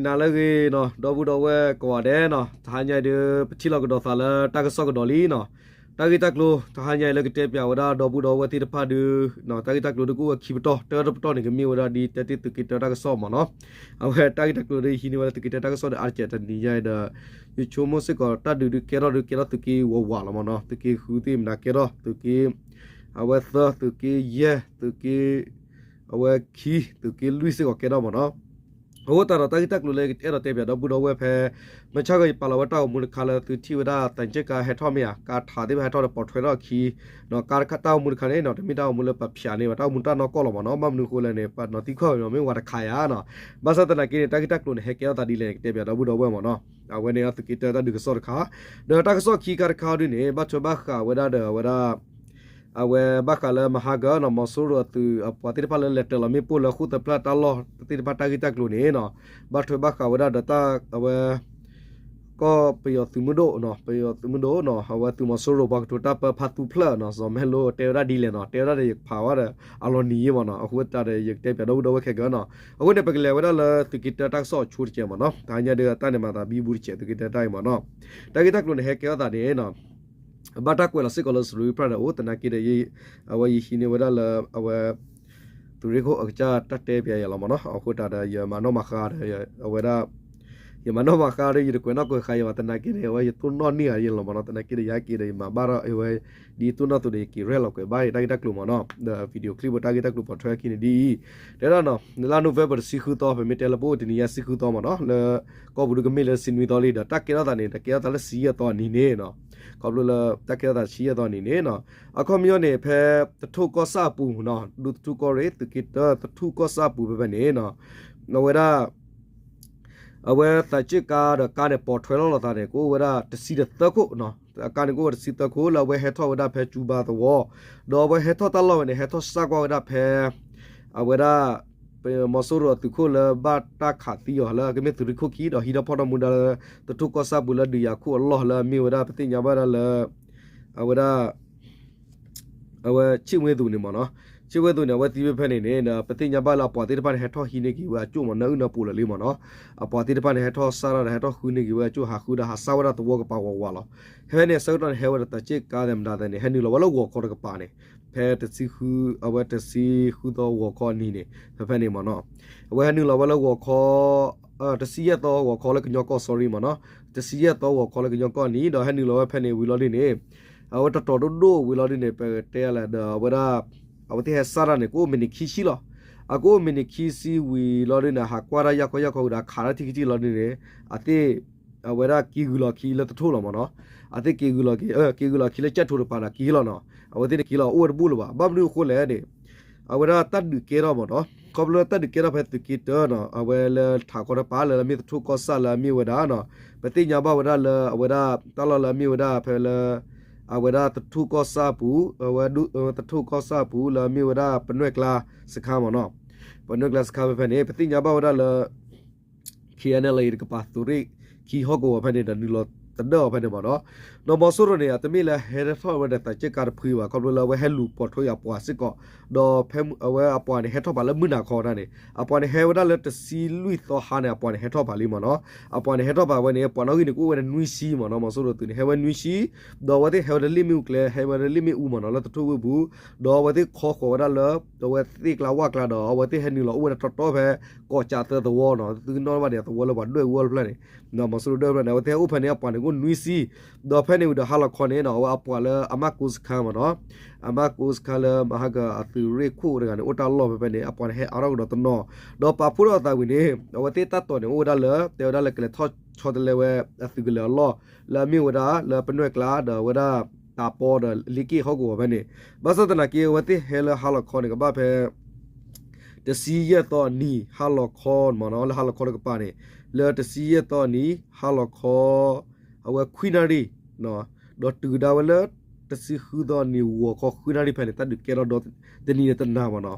နၤလၢအဂ့ၤနီၤ ဒီပုၢ်ဒီဝဲၢ်ကိးဂၤဒဲးနီၤ, တဟါညါအံၤဒုး ပထံၣ်လိာ်ကဒီးသးလၢတၢ်ကစီၣ်ကဒီးလံနီၤ. တၢ်ဂ့ၢ်တၢ်ကျိၤ တဟါညါအံၤလၢကတဲပၠးဝဲဒၣ်ဒီပုၢ်ဒီဝဲၢ်သ့ၣ်တဖၣ်ဒုး တၢ်ဂ့ၢ်တၢ်ကျိၤဒုးကအိၣ်ဝဲခံပတီၢ်, တၢတပတီၢ်န့ၣ် ကမ့ၢ်ဝဲဒၣ်ဒ်တဲတ့ၢ်သုးက့တၢတၢ်ကစီၣ်မ့ၢ်နီၤ. အဝဲတၢ်ဂ့ၢ်တၢ်ကျိၤဒုးဟံးန့ၢ်ဝဲဒၣ်သုးက့တၢတၢ်ကစီၣ်ဒီးအါတကဲးတနံၤညါအံၤဒီး ယဆိကမိၣ်စ့ၢ်ကီးတၢ်ဒုးဒုးကဲထီၣ်ဒုးကဲထီၣ်သုးက့ဝးဝးလီၤမ့ၢ်နီၤ. သုးက့ဃုသ့ၣ်မတၤကဲထီၣ်, သုးက့ အဝဲသၢ, သုးက့ယဲၢ်, သုးက့ အဝဲခံ, သုးက့လွံၢ်စ့ၢ်ကီးကဲထီၣ်မ့ၢ်နီၤ. အဃိသတးဒီးတၢ်ဂ့ၢ်တၢ်ကျိၤလၢယကအဲၣ်ဒိးတဲပၠးဒီပုၢ်ဒီဝဲၢ်ဖဲ မုၢ်ဆါခီယပာ်လီၤဝဲတၢ်ဂီၤမူတခါလၢသုထံၣ်ဝဲဒၣ်သးစ့ၣ်ကါဟဲထီၣ်မ့ၢ်ဧါ, ကါထးသ့ၣ်တဖၣ်ဟဲထီၣ်ဒီးပိာ်ထွဲထီၣ်အခံ, တၢ်ဂီၤမူတခါန့ၣ်နီၤ တမ့ၢ်တၢ်ဂီၤမူလၢပဖၠးန့ၢ်ဘၣ်, တၢ်ဂီၤမူတၢ်နီၢ်ကီၢ်လီၤမ့ၢ်နီၤ. ဘၣ်မနုၤအဃိလဲၣ်န့ၣ် ပနီၤသံကွၢ်ဝဲမ့ၢ်ဝဲတခါဧါနီၤ. ဘၣ်ဆၣ်သနာ်က့န့ၣ် တၢ်ဂ့ၢ်တၢ်ကျိၤန့ၣ် ဟဲကဲထီၣ်သးဒ်လဲၣ်န့ၣ် ကတဲပၠးဒီပုၢ်ဒီဝဲၢ်မ့ၢ်နီၤ. အဝဲန့ၣ်သုးက့တၢတၢ်ဒုးကစီၣ်တခါ, ဒီးတၢ်ကစီၣ်ခံခါတခါဒုးန့ၣ် ဘၣ်ထွဲဘၣ်ဃးဝဲဒၣ်ဒီးဝဲဒၣ် အဝဲဘၣ်ဃးလၢမဟါကၢနီၤ မီၤစိရိၤအသုးအပှၤသ့ၣ်တဖၣ်လၢလဲၤတၢၤလီၤမ့ၣ်ပိၢ်လၢဃိၣ်သၢဖျၢၣ်တၢ်လီၢ်သ့ၣ်တဖၣ် တၢ်ဂ့ၢ်တၢ်ကျိၤန့ၣ်နီၤ, ဘၣ်ထွဲဘၣ်ဃးဝဲဒၣ်ဒီးတၢ်အဝဲ ကီၢ်ပယီၤသုးမုၢ်ဒိၣ်, ပယီၤသုးမုၢ်ဒိၣ်နီၤ အဝဲသုးမီၤစိရိၤပှၤကတိၤတၢ်ပၢဖါသူဖျၢၣ်နီၤ စီၤမဲလိတဲဝဲဒၣ်ဒ်လဲၣ်နီၤ, တဲဝဲဒၣ်ဒီးယကဖးဝဲဒီးအလီၤနံၤယ့မ့ၢ်နီၤ. အဃိသတးဒီး ယကတဲပၠးဒီပုၢ်ဒီဝဲၢ်ခဲကၢနီၤ. အဃိန့ၣ် ပကလဲၤဝဲဒၣ်လၢသုးက့တၢတၢ်ကစီၣ်အဆိတကဲးမ့ၢ်နီၤ. တဟါညါဒုးတၢ်န့ၣ်မၤသးဘံဘူတကဲး သုးက့တၢတၢ်အံၤမ့ၢ်နီၤ. တၢ်ဂ့ၢ်တၢ်ကျိၤန့ၣ်ဟဲကဲထီၣ်သးန့ၣ်နီၤ ဘၣ်တၢ်ကွဲးလီၤစ့ၢ်ကီးလၢစရူးပြၢ်ဒီးအိၣ်သနာ်က့ဒီး အဝဲယဟံးန့ၢ်ဝဲဒၣ်လၢ အဝဲ သုးရ့ၣ်ခိၣ်အကစၢ်တၢ်တဲပၠးယၤလီၤမ့ၢ်နီၤ. အဃိသတးဒီး ယမၤနီၣ်မၤဃါဒီး အဝဲဒၣ် ယမၤနီၣ်မၤဃါဒီး ယတကွဲးနီၣ်ကွဲးဃါယၤဘၣ် သနာ်က့န့ၣ် အဝဲယတိၢ်နီၣ်န့ၢ်ဂၤယလီၤမ့ၢ်နီၤ. သနာ်က့ဒီး ယဟဲက့ၤဒီးယမၤဘၣ်ဒီး အဝဲ ဒ်ယတိၢ်နီၣ်အသိးဒီး ယက့ၤရဲၣ်လီၤကွဲးဘၣ်တၢ်ဂ့ၢ်တၢ်ကျိၤမ့ၢ်နီၤ ဒီး video clip တၢ်ဂ့ၢ်တၢ်ကျိၤပိာ်ထွဲအခံန့ၣ်ဒ်အံၤ, တဲဒၣ်နီၤ လါ November တဆံဃုသီ ပမ့ၢ်တဲလၢပအိၣ်တနံၤညါဆံဃုသီမ့ၢ်နီၤ လၢကီၢ်ပူၤဒုကမ့ၢ်လၢဆံနွံသီလံ ဒီးတၢ်ကဲထီၣ်သးန့ၣ် တကဲထီၣ်သးလၢဆံယဲၢ်သီအနံၤန့ၣ်နီၤ. ခီဖျိလၢတၢ်ကဲထီၣ်သးဆံယဲၢ်သီအနံၤန့ၣ်နီၤ အခီပညီန့ၣ် ဖဲသထူၣ်ကီၢ်ဆၣ်အပူၤနီၤ ဒူသထူၣ်ကီၢ်ရ့ၣ် သုးက့တၢသထူၣ်ကီၢ်ဆၣ်အပူၤဖဲဖဲန့ၣ်နီၤ အဝဲဒၣ် အဝဲသးစ့ၣ်ကါဒီးကါန့ၣ် ပိာ်ထွဲလီၤလိာ်သးန့ၣ် ကအိၣ်ဝဲဒၣ်တဆံဒီးသၢခိၣ်နီၤ. အကါန့ၣ်ကအိၣ်ဝဲတဆံသၢခိၣ် လၢအဝဲဟဲထီၣ်ဝဲဒၣ်ဖဲကၠူဘါသဝီ, ဒီးအဝဲဟဲထီၣ်တၢ်လီၢ်ဝဲန့ၣ် ဟဲထီၣ်စးကွၢ်ဝဲဒၣ်ဖဲ အဝဲဒၣ် မီၤစိရိၤအသုးခိၣ်လၢဘၣ်တၢ်ခးသံအီၤလၢကမ့ၢ်သုးရ့ၣ်ခိၣ်ခံ ဒီးဟံးထီၣ်ဖီၣ်ထီၣ်မူဒါလၢ သထူၣ်ကီၢ်ဆၣ်ပူၤလၢဒုးယၤခိၣ်အလီၢ် လၢအမ့ၢ်ဝဲဒၣ် ပသ့ၣ်ညါဘၣ်ဝဲဒၣ်လၢ အဝဲဒၣ် အဝဲဆ့ၣ်ဝ့သူးန့ၣ်မ့ၢ်နီၤ, ဆ့ၣ်ဝ့သူးန့ၣ် အဝဲသံဖဲဖဲန့ၣ်န့ၣ် ပသ့ၣ်ညါဘၣ်လၢအပှၤသ့ၣ်တဖၣ်န့ၣ် ဟဲထီၣ်ဟံးန့ၢ်က့ၤဝဲအကၠိၣ်မ့ၢ် နၢအုၣ်နၢပူၤလၢာ်လံမ့ၢ်နီၤ, အပှၤသ့ၣ်တဖၣ်န့ၣ် ဟဲထီၣ်စးထီၣ်ဒီး ဟဲထီၣ်ဃုန့ၢ်က့ၤဝဲအကၠိၣ် ဟးဃုဒီးဟးစၢ်ဝဲဒၣ်သဝီကပၤဝးဝးလီၤ. ဖဲဖဲန့ၣ် အဆၢကတီၢ်န့ၣ် ဟဲဝဲဒီးသးစ့ၣ်ကါသဲးမတၤသဲးန့ၣ် ဟဲနုာ်လီၤဝဲလၢဂီၤခီတကပၤန့ၣ်, ဖဲတဆံဃု အဝဲတဆံဃုသီဂီၤခီအနံၤန့ၣ် ဖဲဖဲန့ၣ်မ့ၢ်နီၤ, အဝဲဟဲနုာ်လီၤဝဲလၢဂီၤခီ တဆံယဲၢ်သီဂီၤခီလၢကညီကီၢ် sorry မ့ၢ်နီၤ, တဆံယဲၢ်သီဂီၤခီလၢကညီကီၢ်နံၤ ဒီးဟဲနုာ်လီၤဝဲဖဲန့ၣ်ဝံၤလီၤဒုန့ၣ်, အဝဲတတီၤဒိၣ်ဒိၣ်ဝံၤလီၤဒုန့ၣ် ပကတဲလဲၣ်ဒီး အဝဲဒၣ် အဝဲသ့ၣ်ဟဲစးတၢ်န့ၣ် ကအိၣ်မံးနံးခံဆံလီၤ. အကအိၣ်မံးနံးခံဆံဝံၤလီၤဒုန့ၣ် ဟးကွၢ်တၢ်ယၢ်ခီယၢ်ခီဝံၤဒီး ခးတၢ်ထံၣ်ခံထံၣ်လီၤဒုန့ၣ် အသ့ၣ် အဝဲဒၣ်က့ၤဂုာ်လီၤခံလၢသထူၣ်လီၤမ့ၢ်နီၤ, အသ့ၣ်က့ၤဂုာ်လီၤခံ က့ၤဂုာ်လီၤခံလၢကၠဲၣ်ထိးတပၤဒီးက့ၤလီၤနီၤ, အဝဲသ့ၣ်န့ၣ်က့ၤလီၤအိၣ်ဝဲတဘူၣ်လၢၤဘၣ်. ဘၣ်မနုၤအဃိလဲၣ်န့ၣ် အဝဲဒၣ်တၢ်ဒုးကဲထီၣ်မ့ၢ်နီၤ, ခီဖျိလၢတၢ်ဒုးကဲထီၣ်ဖဲသုးက့တၢနီၤ, အဝဲလၢထးခီတပၤလၢအမ့ၢ်သထူၣ်ကီၢ်ဆၣ်လၢအမ့ၢ်ဝဲဒၣ်နီၤ, ပသ့ၣ်ညါဘၣ်ဝဲဒၣ်လၢအဝဲဒၣ်တၢ်လီၢ်လၢအမ့ၢ်ဝဲဒၣ်ဖဲလၢ အဝဲဒၣ်သထူၣ်ကီၢ်ဆၣ်ပူၤ, အဝဲသထူၣ်ကီၢ်ဆၣ်ပူၤလၢအမ့ၢ်ဝဲဒၣ်ပနွဲၣ်ကျါစခါမ့ၢ်နီၤ, ပနွဲၣ်ကျါစခါဖဲဖဲန့ၣ် ပသ့ၣ်ညါဘၣ်ဝဲဒၣ်လၢ KNLA တကပၤသုးရ့ၣ်ခံဟီၣ်ကဝီၤဖဲန့ၣ်ဒီး နုာ်လီၤသဒၢအီၤဖဲန့ၣ်မ့ၢ်နီၤ, ဒီးမီၤစိရိၤန့ၣ် အတမ့ၢ်လၢဟဲထီၣ်ဝဲဒီးသးစ့ၣ်ကါတဖုဘၣ်, ခီဖျိလၢအဝဲဟဲလူၤပိာ်ထွဲအပှၤစ့ၢ်ကီး, ဒီးဖဲအဝဲအပှၤန့ၣ် ဟဲထီၣ်ပာ်လၢမုၢ်နၤခီတၢ်န့ၣ် အပှၤန့ၣ်ဟဲဝဲဒၣ်လၢတဆံလွံၢ်သီဟါန့ၣ် အပှၤန့ၣ်ဟဲထီၣ်ပာ်လံမ့ၢ်နီၤ, အပှၤန့ၣ်ဟဲထီၣ်ပာ်ဝဲန့ၣ် ပှၤနီၣ်ဂံၢ်န့ၣ် ကအိၣ်ဝဲဒၣ်နွံဆံမ့ၢ်နီၤ, မီၤစိရိၤသုးန့ၣ် ဟဲဝဲနွံဆံ ဒီးအဝဲသ့ၣ်ဟဲဝဲလၢလ့ၣ်မ့ၣ်အူကျဲ ဟဲဝဲလၢလ့ၣ်မ့ၣ်အူမ့ၢ်နီၤ လၢသထူၣ်ဝ့ၢ်ပူၤ, ဒီးအဝဲသ့ၣ်ခီဃီၤဝဲဒၣ်လၢ အဝဲသ့ၣ်ကျါဝၣ်ကျါဒီး အဝဲသ့ၣ်ဟဲနုာ်လီၤအိၣ်ဝဲဒၣ်တီတီဖဲ ကီၢ်ကးသၢသဝီနီၤ, သုကနီၣ်ဘၣ်ဒံးအသဝီလၢပှၤဒွဲၣ်အူအီၣ်တဖျၢၣ်န့ၣ်, မီၤစိရိၤဒွဲၣ်အူတဖျၢၣ်န့ၣ် အဝဲသ့ၣ်ဟဲအိၣ်ဖဲန့ၣ် အပှၤန့ၣ်ကအိၣ်နွံဆံ, ဒီးဖဲန့ၣ်ဝံၤဒီးဟါလီၤခီန့ၣ်နီၤ အဝဲအပှၤလၢအမၢ်ကိစခါမ့ၢ်နီၤ, အမၢ်ကိစခါလၢမဟါကအသုးရ့ၣ်ခိၣ်တဂၤန့ၣ် အိၣ်တၢ်လီၢ်ဖဲဖဲန့ၣ် အပှၤန့ၣ်ဟဲအါထီၣ်ကဒီးတနီၤ, ဒီးပာ်ဖှိၣ်ထီၣ်အသးဝံၤန့ၣ် အဝဲသ့ၣ်တၢ်တိာ်န့ၣ် အိၣ်ဝဲဒၣ်လၢ တဲဝဲဒၣ်လၢကလဲၤထီၣ်ဆီတလဲဝဲအသုးကလၢၤအလီၢ် လၢအမ့ၢ်ဝဲဒၣ်လၢပနွဲၣ်ကျါ ဒီးဝဲဒၣ်တးပီဒီးလ့က့ၣ်ဟီၣ်ကဝီၤဖဲန့ၣ်, ဘၣ်ဆၣ်သနာ်က့ အဝဲသ့ၣ်ဟဲလၢဟါလီၤခီန့ၣ် ကဘၣ်ဖဲ တဆံယဲၢ်သီအနံၤ ဟါလီၤခီမ့ၢ်နီၤ, လၢဟါလီၤခီတကပၤန့ၣ်, လၢတဆံယဲၢ်သီအနံၤ ဟါလီၤခီ အဝဲခွံနၣ်ရံၣ်, ဒီးတုၤကဒါဝဲလၢ တဆံဃုသီအနံၤ ဂီၤခီဃုနၣ်ရံၣ်ဖဲန့ၣ် တၢ်ဒုးကဲထီၣ်ဒီးတနံၤန့ၣ်တနၤမ့ၢ်နီၤ,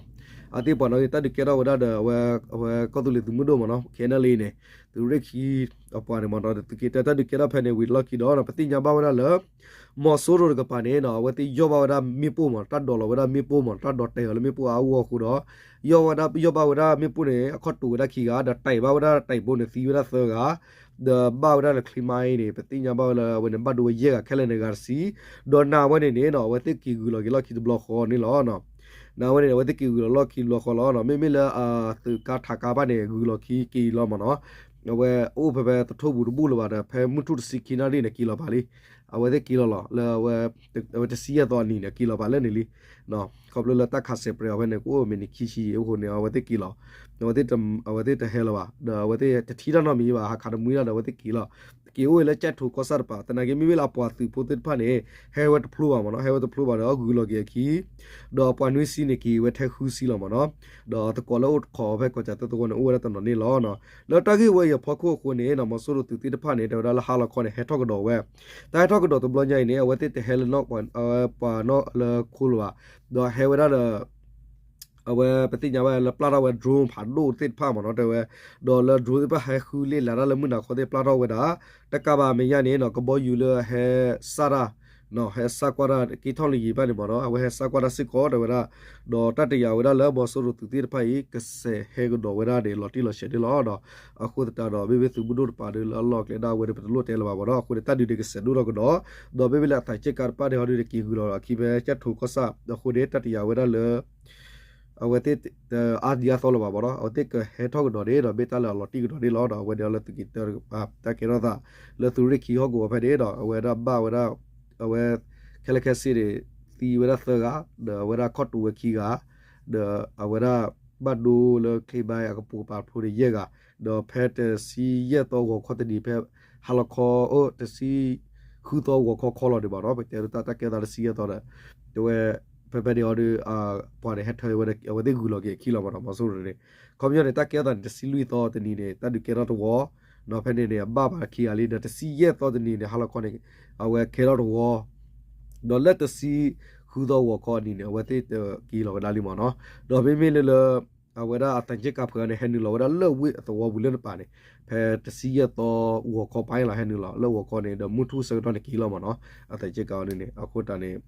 အသ့ၣ်ပှၤနီၣ်ဂံၢ်တၢ်ဒုးကဲထီၣ်ဝဲဒၣ်ဒီး အဝဲ အဝဲကီၢ်သူလ့ၤသုးမုၢ်ဒိၣ်မ့ၢ်နီၣ် ခဲနလံန့ၣ် သုးရ့ၣ်ခံ အပှၤန့ၣ်မ့ၢ်နီၣ် ဒီးသုးက့တၢ်ဒုးကဲထီၣ်ဖဲန့ၣ်ဝံၤလီၢ်ခံဒီး ပသ့ၣ်ညါဘၣ်ဝဲဒၣ်လၢ မီၤစိရိၤတကပၤန့ၣ်နီၣ် အဝဲသ့ၣ်ယီၢ်ဘၣ်ဝဲဒၣ်မ့ၣ်ပိၢ်မ့ၢ် တၢ်ဒိးလီၤဝဲဒၣ်မ့ၣ်ပိၢ်မ့ၢ် တၢ်ဒိးတဲာ်အီၤလၢမ့ၣ်ပိၢ်အါအါဂီၢ်ဂီၢ်အဃိဒီး ယီၢ်ဝဲဒၣ် ယီၢ်ဘၣ်ဝဲဒၣ်မ့ၣ်ပိၢ်န့ၣ် အခီၣ်တူာ်ဝဲဒၣ်ခံဂၤ ဒီးတဲာ်ဘၣ်ဝဲဒၣ်တဲာ်ဘိန့ၣ် သံဝဲဒၣ်သၢဂၤ ဒီးဘၣ်ဝဲဒၣ်လၢ clay mine န့ၣ် ပသ့ၣ်ညါဘၣ်ဝဲလၢအဝဲန့ၣ် ဘၣ်ဒိဝဲယဲၢ်ဂၤခဲလၢာ်န့ၣ် ဂၤတဆံ ဒီးနၤဝဲန့ၣ်န့ၣ်နီၣ် အဝဲသ့ၣ်က့ၤဂုာ်လီၤက့ၤလီၢ်ခံတဘျီဃီန့ၣ်လီၤ. နၤဝဲန့ၣ် အဝဲသ့ၣ်က့ၤဂုာ်လီၤလီၢ်ခံတဘျီဃီလီၤနီၣ်. မ့မ့ၢ်လၢ သုးကါထးကါဘၣ်န့ၣ် ဂုာ်လီၤခံက့ၤလီၤမ့ၢ်နီၣ်. အဝဲအိၣ်ဖဲဖဲသထူၣ်ပူၤတဘူၣ်လၢၤဘၣ်ဒီး ဖဲမုၢ်ထူၣ်တဆံခံနၣ်ရံၣ်န့ၣ် က့ၤလီၤဘၣ်လံ. အဝဲသ့ၣ်က့ၤလီၤလီၤ လၢအဝဲ အဝဲတဆံယဲၢ်သီအနံၤန့ၣ် က့ၤလီၤဘၣ်လၢန့ၣ်လံ. ခီဖျိလၢတၢ်ခးစဲးပြဲးအီၤဖဲန့ၣ် ကအိၣ်မံးနံးခံဆံအဃိန့ၣ် အဝဲသ့ၣ်က့ၤလီၤ. အဝဲသ့ၣ်တဟဲလၢၤဘၣ် ဒီးအဝဲသ့ၣ်တထံၣ်တၢ်နီတမံၤဘၣ် ဟးခးတမှံတၢ်ဒီး အဝဲသ့ၣ်က့ၤလီၤ. က့ၤအိၣ်ဝဲလၢကၠဲးထိၣ်ကီၢ်ဆၣ်တပၤ သနာ်က့မ့မ့ၢ်လၢအပှၤသုးဖိသ့ၣ်တဖၣ်န့ၣ် ဟဲဝဲတဖျိဘၣ်မ့ၢ်နီၣ် ဟဲဝဲတဖျိဘၣ်ဒီး ဂုာ်လီၤက့ၤအခံ ဒီးအပှၤနွံဆံန့ၣ် က့ၤဝဲထဲဃုဆံလီၤမ့ၢ်နီၣ်. ဒီးသကိးလၢအိၣ်တခီဖဲကီၢ်ကၠီၣ်တဲၣ်သဝီန့ၣ် အိၣ်ဝဲဒၣ်တနီၤန့ၣ်လီၤ. လၢတၢ်ဂ့ၢ်ဝဲအံၤအဖီခိၣ်အဃိန့ၣ် မီၤစိရိၤသုးသ့ၣ်တဖၣ်န့ၣ် တဲဝဲဒၣ်လၢဟါလီၤခီန့ၣ် ဟဲထီၣ်ကဒီးဝဲ တၢ်ဟဲထီၣ်ကဒီးတဘျီညါအံၤန့ၣ် အဝဲသ့ၣ်တဟဲလၢ ပှၤနီၣ်လၢခိလၢၤဘၣ် ဒီးဟဲဝဲဒၣ်ဒီး အဝဲပသ့ၣ်ညါဘၣ်လၢပျၢ်ထီၣ်ဝဲ drone ဖးဒိၣ်သ့ၣ်တဖၣ်မ့ၢ်နီၣ် တဲဝဲ ဒီးလၢ drone သ့ၣ်တဖၣ်ဟဲဃုလ့ၣ်လးတၢ်လၢမုၢ်နၤခီသ့ၣ်ပျၢ်ထီၣ်ဝဲဒၣ် တကးဘၣ်မဲာ်ညါန့ၣ်နီၣ် ကဘီယူၤလၢဟဲစၢ်တၢ် ဟဲစၢ်ကွၢ်တၢ်က့ထီၣ်လၢယံၤဘၣ်န့ၣ်မ့ၢ်နီၣ် အဝဲဟဲစၢ်ကွၢ်တၢ်စ့ၢ်ကီးတဲဝဲဒၣ် ဒီးတၢ်တယာ်ဝဲဒၣ်လၢမီၤစိရိၤသုးသ့ၣ်တဖၣ်အံၤ ကစဲးဟဲကဒီးဝဲဒၣ်န့ၣ် လီၤတံၢ်လီၤဆဲးန့ၣ်လီၤဒီး အဃိသတးဒီး မ့မ့ၢ်သုးမုၢ်ဒိၣ်တပၤဒီးလၢအလီၢ်အကျဲဒၣ်ဝဲန့ၣ် ပတလိၣ်တဲလၢၤဘၣ်မ့ၢ်နီၣ် အဃိန့ၣ် တၢ်ဒုးန့ၣ်ကစဲးဒိၣ်ထီၣ်ကဒီး ဒီးမ့မ့ၢ်လၢအသးက့ကါတဖၣ်န့ၣ်ဟီဒုန့ၣ် က့ၤဂုာ်လီၤအခံဖဲကၠဲးထိၣ်ကီၢ်ဆၣ် အဃိန့ၣ် တၢ်တယာ်ဝဲဒၣ်လၢ အဝဲသ့ၣ် အါဒံအါသီလၢၤဘၣ်မ့ၢ်နီၣ် အဝဲသ့ၣ်ကဟဲထီၣ်ကဒီးန့ၣ်ဒီး မ့ၢ်တၢ်လၢအလီၤတံၢ်ကဒီးန့ၣ်လီၤဒီး အဝဲန့ၣ်လၢသုးက့ၤတၢ် တၢ်ကဲထီၣ်သး လၢသုးရ့ၣ်ခံဟီၣ်ကဝီၤဖဲန့ၣ်ဒီး အဝဲဒၣ်ဘၣ်ဝဲဒၣ် အဝဲ ခဲလၢာ်ခဲဆ့န့ၣ် သံဝဲဒၣ်သၢဂၤ ဒီးအဝဲဒၣ်ခီၣ်တူာ်ဝဲခံဂၤ ဒီးအဝဲဒၣ်ဘၣ်ဒိလၢ clay mine အကပိာ်ကပၤဖျိန့ၣ်ယဲၢ်ဂၤ ဒီးဖဲတဆံယဲၢ်သီဂီၤခီတနံၤဖဲ ဟါလီၤခီ အိၣ် တဆံဃုသီဂီၤခီခီလီၤန့ၣ်မ့ၢ်နီၣ် ပတဲဒၣ်တၢ်ကဲထီၣ်သးတဆံယဲၢ်သီဒီး တဲဝဲ ဖဲဖဲန့ၣ်အီၤဒီး ပှၤန့ၣ်ဟဲထၢဝဲ အဝဲသ့ၣ်ဂုာ်လီၤက့ၤအခံလီၤမ့ၢ်နီၣ် မီၤစိရိၤန့ၣ် ခီပညီန့ၣ် တၢ်ကဲထီၣ်သးန့ၣ် တဆံလွံၢ်သီတနံၤန့ၣ် တၢ်ဒုးကဲထီၣ်တဝီ ဒီးဖဲန့ၣ်န့ၣ် အဘၣ်ပှၤခံဂၤလံ ဒီးတဆံယဲၢ်သီတနံၤန့ၣ် ဟါလီၤခီန့ၣ် အဝဲကဲထီၣ်တဝီ ဒီးလၢတဆံဃုသီဂီၤခီအနံၤန့ၣ် အဝဲသ့ၣ်တက့ၤလီၤဝဲဒၣ်လံမ့ၢ်နီၣ် ဒီးမ့မ့ၢ်လၢလၢ အဝဲဒၣ်အသးက့ကါဖုဂၤန့ၣ် ဟဲနုာ်လီၤဝဲဒၣ်လၢဝ့ၢ်အသဝီပူၤလၢနပၤန့ၣ် ဖဲတဆံယဲၢ်သီဂီၤခီပၤလီၤ ဟဲနုာ်လီၤလၢဂီၤခီန့ၣ် ဒီးမုၢ်ထူၣ်ဆၢကတီၢ်န့ၣ်က့ၤလီၤမ့ၢ်နီၣ် အသးက့ကါအီၤဒ်န့ၣ် အဃိတၢ်န့ၣ်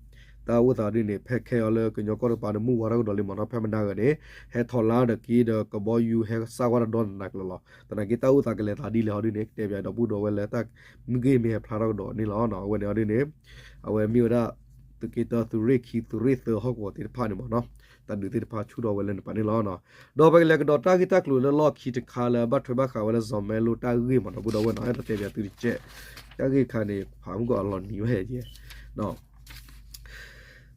တၢ်အိၣ်သးဒ်န့ၣ် ဖဲခဲအံၤလၢကညီကီၢ်တပၤန့ၣ် မုၢ်ဝါထီၣ်ကဒီးလံမ့ၢ်နီၣ် ဖဲမနၤဂၤန့ၣ် ဟဲထီၣ်လါဒီးက့ၤဒီးကဘီယူၤဟဲစၢ်ဝဲဒၣ်ဒီနၤကျၢၤလီၤ သနာ်က့ တၢ်အိၣ်သးကလဲၤသးဒ်လဲၣ်ဟီဒ်န့ၣ် ကတဲပၠးဒီပုၢ်ဒီဝဲၢ်လၢတၢ်မုၢ်ဂ့ၢ်မ့ၢ်ဟဲဖျါထီၣ်ကဒီးန့ၣ်လီၤ အဝဲန့ၣ်ဟီဒ်န့ၣ် အဝဲမ့ၢ်ဝဲဒၣ် သုးက့တၢ သုးရ့ၣ်ခံ သုးရ့ၣ်သၢဟီၣ်ကဝီၤသ့ၣ်တဖၣ်န့ၣ်မ့ၢ်နီၣ် တၢ်ဒုးသ့ၣ်တဖၣ်ဆူၣ်ထီၣ်ဝဲလၢနပၤန့ၣ်လီၤ. ဒီးပကလဲၤကဒီးတၢ်ဂ့ၢ်တၢ်ကျိၤလၢလီၢ်ခံတခါလၢဘၣ်ထွဲဘၣ်ဃးဝဲလၢ စီၤမဲလိတၢ်ဂ့ၢ်မ့ၢ်နီၣ် ဒီပုၢ်ဒီဝဲၢ်နီၣ် အဲၣ်ဒိးတဲပၠးသုတကဲး တၢ်ဂ့ၢ်ခါန့ၣ် ဖးမုၢ်ကီၢ်အလီၤနံၤဝဲဟဲကဲ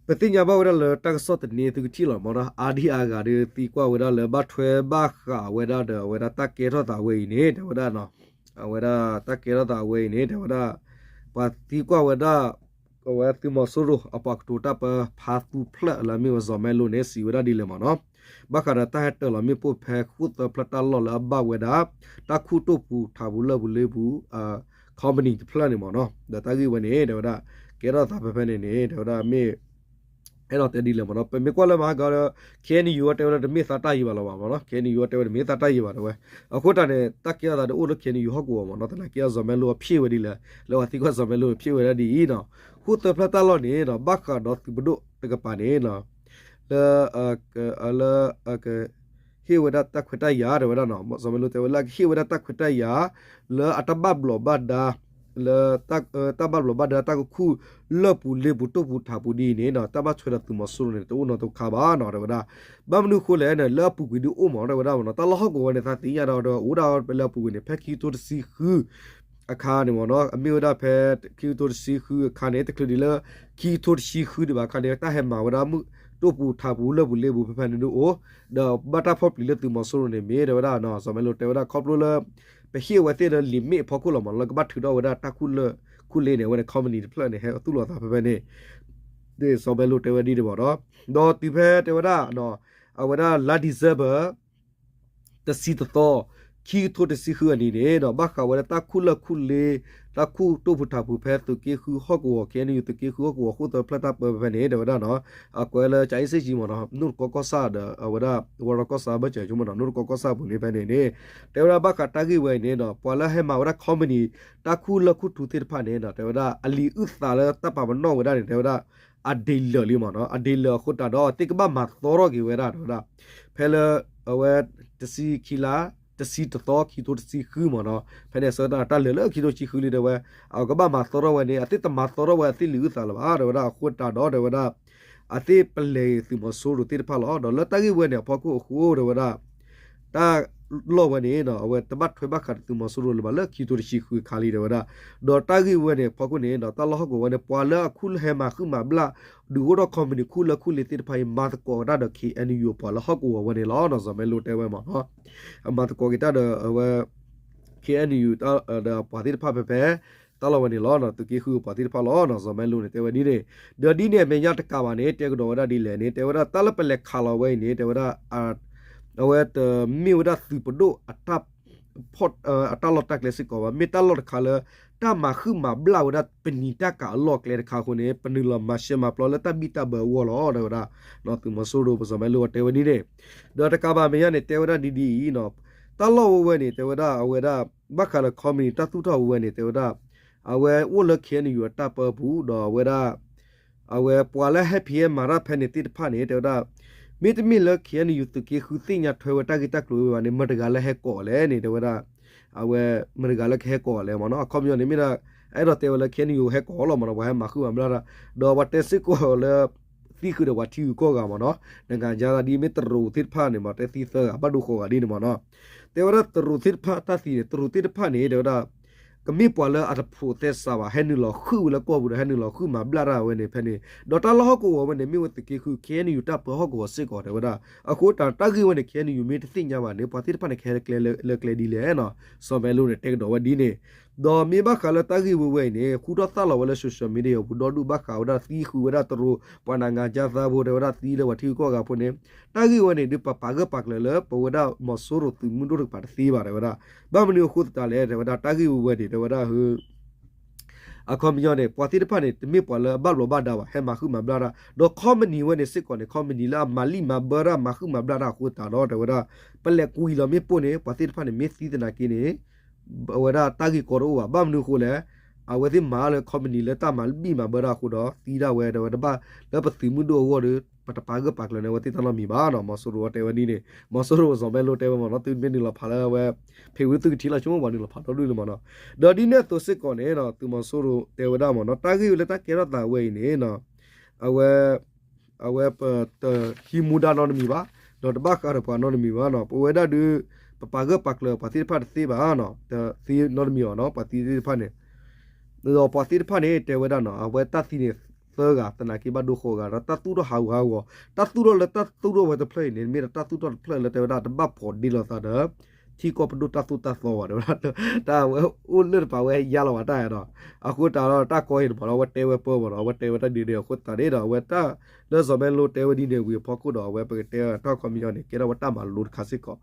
ပသ့ၣ်ညါဘၣ်ဝဲဒၣ်လၢတၢ်ကစီၣ်သန့သုကထံၣ်လီၤမ့ၢ်နီၣ် အါဒံအါဂၤဒီးသံကွၢ်ဝဲဒၣ်လၢဘၣ်ထွဲဘၣ်ဃးဝဲဒၣ်ဒီးအဝဲဒၣ်တၢ်ကဲထီၣ်သးဝဲအံၤန့ၣ် တဲဝဲဒၣ် အဝဲဒၣ်တၢ်ကဲထီၣ်သးဝဲအံၤန့ၣ် တဲဝဲဒၣ် ပှၤသံကွၢ်ဝဲဒၣ် အဝဲသုးမီၤစိရိၤအပှၤကတိၤတၢ်ပၢဖးသူဖျၢၣ်လၢအမ့ၢ်ဝဲစီၤမဲလိန့ၣ် စံးဝဲဒၣ်ဒ်လဲၣ်မ့ၢ်နီၣ် ဘၣ်ဃးဒီးတၢ်ဟဲတၢၤလီၤမ့ၣ်ပိၢ်ဖဲဃိၣ်သၢဖျၢၣ်တၢ်လီၢ်လၢအဘၣ်ဝဲဒၣ် တၢ်ခူၣ်တိၢ်ပူၤထးပူၤလၢၢ်ပူၤလ့ပူၤ company တဖျၢၣ်န့ၣ်မ့ၢ်နီၣ် ဒီးတၢ်ဂ့ၢ်ဝဲန့ၣ် တဲဝဲဒၣ် ကဲထီၣ်သးဖဲဖဲန့ၣ်န့ၣ် တဲဝဲဒၣ်မ့ၢ် အဲၣ်ဒိးတဲဒ်လဲၣ်မ့ၢ်နီၣ် ပမ့ၢ်ကွၢ်လၢမဟါကီဒီး KNU တဲဝဲဒၣ်တမ့ၢ်သးတၢ်ယံၤဘၣ်လီၤဘၣ်မ့ၢ်နီၣ် KNU တဲဝဲတမ့ၢ်သးတၢ်ယံၤဘၣ်တဲဝဲ အဃိတၢ်န့ၣ် တၢ်ကဲထီၣ်သးဒ်အိၣ်လၢ KNU ဟီၣ်ကဝီၤမ့ၢ်နီၣ် သနာ်က့အစီၤမဲလိအဖျ့ၣ်ဝဲဒ်လဲၣ် လၢပှၤသံကွၢ်စီၤမဲလိအဖျ့ၣ်ဝဲဒၣ်ဒ်အံၤနီၣ် ဃိၣ်သၢဖျၢၣ်တၢ်လီၢ်န့ၣ် ဘၣ်ဃးဒီးသုးပဒိၣ်တကပၤန့ၣ် လၢ လၢ ဟ့ၣ်ဝဲဒၣ်တၢ်ခွဲးတၢ်ယာ်တဲဝဲဒၣ်နီၣ် စီၤမဲလိတဲဝဲလၢကဟ့ၣ်ဝဲဒၣ်တၢ်ခွဲးတၢ်ယာ် လၢအတၢ်ဘၣ်ဘျီးဘၣ်ဒါ လၢ တၢ်ဘၣ်ဘျီးဘၣ်ဒါတၢ်ကခူၣ်လၢၢ်ပူၤလ့ပူၤတိၢ်ပူၤထးပူၤဒ်အံၤန့ၣ် တၢ်ဘၣ်ထွဲဒီးသုးမီၤစိရိၤန့ၣ် တအိၣ်နီတခါဘၣ်နီၣ်တဲဝဲဒၣ် ဘၣ်မနုၤအဃိလဲၣ်န့ၣ် လၢအပူၤကွံာ်ဒုအိၣ်မ့ၢ်နီၣ်တဲဝဲဒၣ်မ့ၢ်နီၣ် တၢ်လီၢ်ဟီၣ်ကဝီၤဝဲန့ၣ် သးသ့ၣ်ညါဒီး အိၣ်ဒၣ်ပလၢအပူၤကွံာ်န့ၣ် ဖဲခံကထိတဆံဃု အခါန့ၣ်မ့ၢ်နီၣ် အမ့ၢ်ဝဲဒၣ်ဖဲ ခံကထိတဆံဃုအခါန့ၣ် တချုးဒံးလၢ ခံကထိတဆံဃုဒံးဘၣ်အခါန့ၣ် တၢ်ဟဲမၤဝဲဒၣ်မုၢ်တိၢ်ပူၤထးပူၤလၢၢ်ပူၤလ့ပူၤဖဲဖဲန့ၣ်ဒုအိၣ် ဒီးဘၣ်တၢ်ဖီၣ်ပျံၤလၢသုးမီၤစိရိၤန့ၣ်မ့ၢ်တဲဝဲဒၣ် စီၤမဲလိတဲဝဲဒၣ်ခီဖျိလၢ ပဟ့ၣ်ဝဲသ့ၣ်ဒီး limit အဖီခိၣ်လီၤမ့ၢ်နီၣ် လၢကဘၣ်ထုးထီၣ်ဝဲဒၣ်တၢ်ခူၣ်လၢၢ်ခူၣ်လ့န့ၣ် အဝဲန့ၣ် company တဖျၢၣ်န့ၣ်ဟဲသူၣ်လီၤသးဖဲဖဲန့ၣ် ဒ်စီၤမဲလိတဲဝဲဒ်န့ၣ်မ့ၢ်နီၣ် ဒီးတုၤဖဲတဲဝဲဒၣ် အဝဲဒၣ်လါ December တဆံတသီ ခံကထိတဆံဃုအနံၤန့ၣ်ဒီး ဘၣ်ဃးဝဲဒၣ်တၢ်ခူၣ်လၢၢ်ခူၣ်လ့ တၢ်ခူၣ်တိၢ်ဖုးထးဖုးဖဲသုးက့ဃုဟီၣ်ကဝီၤ ခ့ၣ်အဲၣ်ယူၣ် သုးက့ဃုဟီၣ်ကဝီၤဃိၣ်သၢဖျၢၣ်တၢ်ပၢဖဲန့ၣ် တဲဝဲဒၣ်နီၤ အကွဲးလၢကၠၤအ့စ့ၣ်ကၠံမ့ၢ်နီၤ နိၣ်တကီကီၢ်ဆၣ်ဒီး အဝဲဒၣ် ဝီရီကီၢ်ဆၣ်ဘၢၣ်စၢၤဆိကမိၣ်နီၤ နိၣ်တကီကီၢ်ဆၣ်အပူၤန့ၣ်ဖဲန့ၣ်န့ၣ် တဲဝဲဒၣ်ဘၣ်ဃးတၢ်ဂ့ၢ်ဝဲအံၤန့ၣ်ဒီး ပှၤလၢဟဲမၤဝဲဒၣ် company တၢ်ခူၣ်လၢၢ်ခူၣ်ထူသ့ၣ်တဖၣ်န့ၣ်ဒီး တဲဝဲဒၣ်အလံာ်အုၣ်သးလၢတၢ်ပာ်ပနီၣ်ဝဲဒၣ်န့ၣ် တဲဝဲဒၣ် အဒ့လၢာ်လံမ့ၢ်နီၤ အဒ့လၢာ်အဃိသတးဒီး သ့ၣ်ကဘၣ်မၤသီထီၣ်က့ၤဝဲဒၣ် တဲဝဲဒၣ် ဖဲလၢ အဝဲ တဆံခံလါ တဆံတသီ ခံထိတဆံဃုမ့ၢ်နီၤ ဖဲန့ၣ်အဆၢကတီၢ်တၢ်လဲၤလၢခံထိဆံဃုလံ တဲဝဲ အကဘၣ်မၤသီထီၣ်ဝဲန့ၣ် အသ့ၣ်တမၤသီထီၣ်ဝဲအသ့ၣ်လံာ်အုၣ်သးလၢၤဘၣ် တဲဝဲဒၣ်အဃိသတးဒီး တဲဝဲဒၣ် အသ့ၣ်ပလဲၤသုးမီၤစိရိၤသ့ၣ်တဖၣ်လီၤ ဒီးလၢတၢ်ဂ့ၢ်ဝဲန့ၣ်အဖီခိၣ်အဃိ တဲဝဲဒၣ် တၢ်လီၢ်ဝဲန့ၣ်ဒီး အဝဲတဘၣ်ထွဲဘၣ်ဃးဒီးသုးမီၤစိရိၤလၢၤဘၣ်လၢခံထိတဆံဃုအခါလံ တဲဝဲဒၣ် ဒီးတၢ်ဂ့ၢ်ဝဲန့ၣ်အဖီခိၣ်န့ၣ်ဒီး တၢ်လီၢ်ဟီၣ်ကဝီၤဝဲန့ၣ် ပှၤလၢအခုၣ်လၢဟဲမၤဃုာ်မၤဘျၣ် ဒုးအိၣ်ထီၣ် company ခူၣ်လၢၢ်ခူၣ်လ့သ့ၣ်တဖၣ်အံၤ မၤသကိးက့ၤတၢ်ဒီး ခ့ၣ်အဲၣ်ယူၣ် ပှၤလၢဟီၣ်ကဝီၤဝဲန့ၣ်လီၤ နီၢ်စီၤမဲလိတဲဝဲမ့ၢ်နီၤ မၤသကိးက့ၤတၢ်ဒီးအဝဲ ခ့ၣ်အဲၣ်ယူၣ် ဒီးပှၤသ့ၣ်တဖၣ်ဖဲဖဲ တၢ်လီၢ်ဝဲန့ၣ်လီၤ သုးက့ဃုပှၤသ့ၣ်တဖၣ်လီၤ နီၢ်စီၤမဲလိန့ၣ် တဲဝဲဒ်န့ၣ် ဒီးဒ်န့ၣ်အမဲာ်ညါတကးဘၣ်န့ၣ် တဲကဒီးဝဲဒၣ်ဒ်လဲၣ်န့ၣ် တဲဝဲဒၣ်တၢ်လၢပလဲၤခးလီၤဝဲအံၤန့ၣ် တဲဝဲဒၣ် အဝဲတမ့ၢ်ဝဲဒၣ်သုးပဒိၣ် အတၢ်လီၢ်တၢ်ကျဲစ့ၢ်ကီးဘၣ် မ့ၢ်တၢ်လီၢ်တခါလၢ တၢ်မၤဃုာ်မၤဘျၣ်ဝဲဒၣ်ပနံာ်တၢ်ကၤအလီၢ်အကျဲတခါအဃိန့ၣ် ပနုာ်လီၤမၤရှဲမၤပျီလၢတၢ်ဘံၣ်တၢ်ဘၢအဂီၢ်လီၤ တဲဝဲဒၣ် သုးမီၤစိရိၤပစီၤမဲလိတဲဝဲဒ်န့ၣ် ဒီးတကးဘၣ်မဲာ်ညါန့ၣ် တဲဝဲဒၣ်ဒ်ဒ်အံၤ တၢ်လီၢ်ဝဲဝဲန့ၣ် တဲဝဲဒၣ်အဝဲဒၣ် ဘၣ်ဃးလၢ company တၢ်သူၣ်ထီၣ်ဝဲဝဲန့ၣ် တဲဝဲဒၣ် အဝဲအိၣ်လၢ ခ့ၣ်အဲၣ်ယူၣ် အတၢ်ပၢပူၤ ဒီးအဝဲဒၣ် အဝဲပှၤလၢဟဲဖံးဟဲမၤတၢ်ဖဲန့ၣ်သ့ၣ်တဖၣ်န့ၣ် တဲဝဲဒၣ် မ့တမ့ၢ်လၢ ခ့ၣ်အဲၣ်ယူၣ် သုးက့ဃုသ့ၣ်ညါထွဲဝဲတၢ်ဂ့ၢ်တၢ်ကျိၤဝဲဘၣ်န့ၣ် မတၤတဂၤလၢဟဲကိးအီၤလဲၣ်န့ၣ် တဲဝဲဒၣ် အဝဲ မတၤတဂၤလၢကဟဲကိးအီၤလဲၣ်မ့ၢ်နီၤ အခီပညီန့ၣ် မ့ၢ်ဒၣ် အဲၣ်ဒိးတဲဝဲလၢ ခ့ၣ်အဲၣ်ယူၣ် ဟဲကိးအီၤလီၤမ့ၢ်နီၤ ပှၤဟဲမၤဃုာ်မၤဘျါတၢ် ဒီးပှၤတဲစ့ၢ်ကီးလၢ သံဃုာ်ဒီးပှၤထံဂုၤကီၢ်ဂၤမ့ၢ်နီၤ နကၤကါသးဒ်မ့ၢ်တရူးသ့ၣ်တဖၣ်န့ၣ်မ့ၢ် တဲသံသၢဂၤ ဘၣ်ဒိဃိးဂၤဒ်န့ၣ်မ့ၢ်နီၤ တဲဝဲဒၣ်တရူးသ့ၣ်တဖၣ်တၢ်သံန့ၣ် တရူးသ့ၣ်တဖၣ်န့ၣ် တဲဝဲဒၣ် ကမ့ၢ်ပှၤလၢအတဖိးသဲစးဘၣ် ဟဲနုာ်လီၤဃုာ်ဝဲလၢကီၢ်ပူၤဒီး ဟဲနုာ်လီၤဃုာ်မၤဘျါတၢ်ဝဲန့ၣ်ဖဲန့ၣ် ဒီးတၢ်လီၢ်ဟီၣ်ကဝီၤဝဲန့ၣ် မ့ၢ်ဝဲသုးက့ဃု ခ့ၣ်အဲၣ်ယူၣ် တၢ်ပၢဟီၣ်ကဝီၤစ့ၢ်ကီး တဲဝဲဒၣ် အဃိတၢ်တၢ်ဂ့ၢ်ဝဲန့ၣ် ခ့ၣ်အဲၣ်ယူၣ် မ့ၢ်တသ့ၣ်ညါဘၣ်န့ၣ် ပှၤသ့ၣ်တဖၣ်န့ၣ် ကဟဲလၢကျဲလၢကျဲဒ်လဲၣ်နီၤ စီၤမဲလိန့ၣ် တဲကဒီးဝဲဒ်န့ၣ် ဒီးမ့ၢ်ဘၣ်ဃးလၢတၢ်ဂ့ၢ်ဝဲဝဲအံၤန့ၣ် ဃူထီၣ်သၣ်လီၤဝဲလၢ social media ပူၤ ဒီဒူၣ်ဘၣ်ဃးဝဲဒၣ်သံဃုာ်ဝဲဒၣ်တရူး ပှၤနကၤကါသးဖိ တဲဝဲဒၣ်သံလၢပှၤထံဂုၤကီၢ်ဂၤဖိန့ၣ် တၢ်ဂ့ၢ်ဝဲန့ၣ် ဒုးပပာ်ဂၢၢ်ပာ်ကျၢၤလၢ ပဝဲဒၣ်မီၤစိရိၤသုးမုၢ်ဒိၣ်တကပၤတသ့ဘၣ် တဲဝဲဒၣ် ဘၣ်မနုၤအဃိသတးလဲၣ် တဲဝဲဒၣ် တၢ်ဂ့ၢ်ဝဲဝဲန့ၣ် တဲဝဲဒၣ် အခီပညီန့ၣ် ပှၤသ့ၣ်တဖၣ်န့ၣ် တမ့ၢ်ပှၤလၢအဘၣ်ဘျီးဘၣ်ဒါဘၣ် ဟဲမၤဃုာ်မၤဘျါတၢ် ဒီး company ဝဲန့ၣ်စ့ၢ်ကီးန့ၣ် company လၢအမၤလံၣ်မၤဘၢတၢ် မၤဃုာ်မၤဘျါတၢ်အဃိသတးဒီး တဲဝဲဒၣ် ပလဲၤကွံာ်လီၤမ့ၣ်ပိၢ်န့ၣ် ပှၤသ့ၣ်တဖၣ်န့ၣ် မ့ၢ်သံသနာ်က့န့ၣ် အဝဲဒၣ်တၢ်ဂ့ၢ်ကီတအိၣ်ဘၣ် ဘၣ်မနုၤအဃိလဲၣ် အဝဲသ့ၣ်မၤလၢ company လၢတၢ်မၤလံၣ်မၤဘၢတၢ်အဃိဒီး သံဒၣ်ဝဲ တဲဝဲဒၣ်ဘၣ် လၢပသုးမုၢ်ဒိၣ်အဂီၢ်ဒီး ပတပာ်ဂၢၢ်ပာ်ကျၢၤန့ၢ်အဝဲသ့ၣ်တၢ်နီတမံၤဘၣ်နီၤ မီၤစိရိၤတဲဝဲဒ်န့ၣ် မီၤစိရိၤစီၤမဲလိတဲဝဲမ့ၢ်နီၤ သုမ့ၢ်နုာ်လီၤဖးလၢအဝဲ ဖ့ၤဝံသုကထံၣ်လီၤဆိကမိၣ်ပှၤနုာ်လီၤဖးဒီဒူၣ်န့ၣ်မ့ၢ်နီၤ ဒီးဒ်န့ၣ်အသိးစ့ၢ်ကီးန့ၣ် သုးမီၤစိရိၤတဲဝဲဒၣ်မ့ၢ်နီၤ တၢ်ဂ့ၢ်လၢတၢ်ကဲထီၣ်သးဝဲအံၤန့ၣ် အဝဲ အဝဲပတဟံးမူဒါနီတမံၤဘၣ် ဒီးတဘၣ်ဃးဒီးပှၤနီတမံၤဘၣ်နီၤ ပဝဲဒၣ်ဒုး ပပာ်ဂၢၢ်ပာ်ကျၢၤပှၤသ့ၣ်တဖၣ်တသ့ဘၣ်နီၤ တသ့နီတမံၤအီၤနီၤ ပှၤသံသ့ၣ်တဖၣ်န့ၣ် ဒီးပှၤသ့ၣ်တဖၣ်န့ၣ် တဲဝဲဒၣ်နီၤ အဝဲတၢ်သံန့ၣ် သၢဂၤ သနာ်က့ဘၣ်ဒိဃိးဂၤ ဒီးတၢ်သူၣ်ထီၣ်ဟးဂူာ်ဟးဂီၤ တၢ်သူၣ်ထီၣ်လၢတၢ်သူၣ်ထီၣ်ဝဲတဖျၢၣ်အံၤန့ၣ် မ့ၢ်ဒီးတၢ်သူၣ်ထီၣ်တဖျၢၣ်လၢတဲဝဲဒၣ်တဘၣ်ဖီးဒ့လိာ်သးဒီး ထံကီၢ်ပဒိၣ်တၢ်သိၣ်တၢ်သီဘၣ် တဲဝဲဒၣ် တၢ်ဝဲအိၣ်လၢတပာ်ဝဲယါလီၤဘၣ်တၢ်ဒီး အဃိသတးဒီးတၢ်ကီအံၤန့ၣ်မ့ၢ်နီၤ အဝဲတဲဝဲပၢမ့ၢ်နီၤ အဝဲတဲဝဲတၢ်ဒ်န့ၣ်အဃိသတးန့ၣ်ဒီး အဝဲတၢ်လၢစီၤမဲလိတဲဝဲဒ်န့ၣ်ဝံၤအဖီခိၣ်ဒီး အဝဲပကတဲတၢ်ခီပညီန့ၣ် ကဲထီၣ်ဝဲတၢ်မၤလိတခါစ့ၢ်ကီး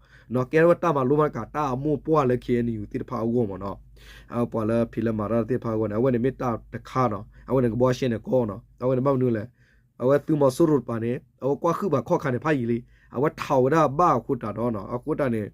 ကဲထီၣ်ဝဲတၢ်မၤလိမးတခါ တၢ်အမိၢ်ပှၢ်လၢ ခ့ၣ်အဲၣ်ယူၣ် သ့ၣ်တဖၣ်အဂီၢ်မ့ၢ်နီၤ ပှၤလၢဖံးလၢမၤတၢ်သ့ၣ်တဖၣ်အဂီၢ်န့ၣ် အဝဲန့ၣ်မ့ၢ်တၢ်တခါနီၤ အဝဲန့ၣ်ကဘီရှဲန့ၣ်ကီနီၤ အဝဲန့ၣ်ဘၣ်မနုၤလဲၣ် အဝဲသုးမီၤစိရိၤတပၤန့ၣ် အဝဲကွၢ်ဃုာ်ဘၣ်ခီၣ်ခါန့ၣ်ဖးယံာ်လံ အဝဲထးဝဲဒၣ်ဘၣ်အဃိသတးဒီးနီၤ အဃိသတးန့ၣ်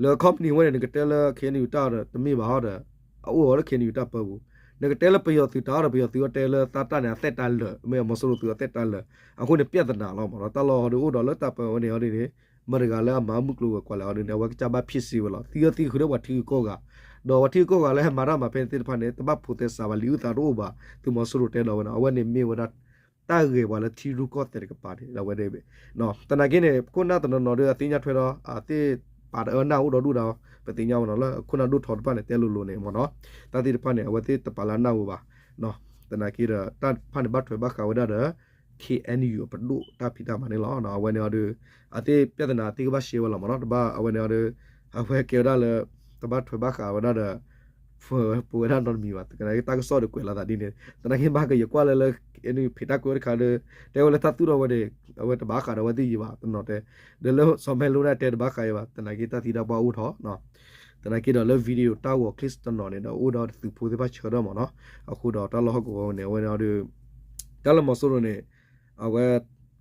လၢ company ဝဲန့ၣ် နကတဲလၢ ခ့ၣ်အဲၣ်ယူၣ် တၢ်ဒီးတမ့ၢ်ဘၣ်ဟီဒီး အအိၣ်အီၤလၢ ခ့ၣ်အဲၣ်ယူၣ် တၢ်ပၢပူၤ နကတဲလၢပယီၤသုးတၢ်ဒီး ပယီၤသုးအီၤတဲလၢသးတၢ်န့ၣ် အသက်တမ်းလၢာ် မ့ၢ်မီၤစိရိၤသုးအသက်တမ်းလၢာ် အဃိန့ၣ် ပြဿနာလီၤမ့ၢ်နီၤ တၢ်လီၢ်ဟီဒုးအိၣ်ဒီးလၢတၢ်ပၢဝဲန့ၣ်ဟီဒ်န့ၣ် မတၤတဂၤလၢအမၤမုၢ်ကျိၤဝဲၤကွာ်လဲၣ်ဟီဒ်န့ၣ် အဝဲကစၢ်ဘၣ်ဖံးစ့ဝဲလီၤ သံအီၤသံဃုာ်ဒီးပှၤထံဂုၤကီၢ်ဂၤ ဒီးပှၤထံဂုၤကီၢ်ဂၤလၢဟဲမၤတၢ်မၤဖဲန့ၣ်သ့ၣ်တဖၣ်န့ၣ် တဘၣ်ဖိးသဲစးဘၣ် လံာ်အုၣ်သးတအိၣ်ဘၣ် သုးမီၤစိရိၤတဲလီၤဝဲန့ၣ် အဝဲန့ၣ်မ့ၢ်ဝဲဒၣ် တၢ်ဂဲၤပှၤလၢထံရူၢ်ကီၢ်သဲးတကပၤန့ၣ် အဝဲန့ၣ် သနာ်က့န့ၣ် ခိၣ်နၢ်တနီၤနီၤဒီးအသ့ၣ်ညါထွဲဒီး အသ့ၣ်ပာ်တအၢနၢ်အိၣ်ဒီဒူၣ်ဒီး ပသ့ၣ်ညါဝဲနီၤလၢခိၣ်နၢ်ဒိၣ်ထီတဖၣ်န့ၣ် တဲလိၤလိၤန့ၣ်မ့ၢ်နီၤ တၢ်သ့ၣ်တဖၣ်န့ၣ် အဝဲသ့ၣ်တပာ်လၢအနၢ်အိၣ်ဘၣ် သနာ်က့ဒီး တၢ်တဖၣ်န့ၣ်ဘၣ်ထွဲဘၣ်ဃးဝဲဒၣ်ဒီး ခ့ၣ်အဲၣ်ယူၣ် အပဒိၣ်တၢ်ဖံးတၢ်မၤန့ၣ်လီၤ. အဝဲန့ၣ်အီၤဒီး အသ့ၣ်ပြဿနာသ့ၣ်ကဘၣ်ရှဲဝဲလီၤမ့ၢ်နီၤ တဘၣ်အဝဲန့ၣ်အီၤဒီး အဝဲကဲဝဲဒၣ်လၢ တဘၣ်ထွဲဘၣ်ဃးဝဲဒၣ်ဒီး ပဝဲဒၣ်နီတမံၤဘၣ်, သနာ်က့တၢ်ကစီၣ်ဒီးကွဲးလီၤသးဒ်န့ၣ်, သနာ်က့ဘၣ်ကယကွၢ်လၢလၢ ဖံးတၢ်ကွဲးတခါဒီး တဲဝဲလၢတၢ်သူၣ်ထီၣ်ဝဲန့ၣ် အဝဲတဘၣ်ဃးဒီးအဝဲသ့ၣ်ယံၤဘၣ် တနီၤတဲ, ဒီးလၢစီၤမဲလိဒၣ်တဲတဘၣ်ဃးယံၤဘၣ်, သနာ်က့တၢ်သံတၢ်ပှၢ်အိၣ်ထီၣ် သနာ်က့ဒီးလၢ video တၢ်ဂီၤ clip တနီၤန့ၣ်ဒီး အိၣ်ဒီးသုးဖိသ့ၣ်တဖၣ်ဆၢထၢၣ်မ့ၢ်နီၤ, အဃိဒီးတၢ်လီၢ်ဟီၣ်ကဝီၤန့ၣ် အဝဲန့ၣ်ဒီး တၢ်လၢမီၤစိရိၤန့ၣ် အဝဲ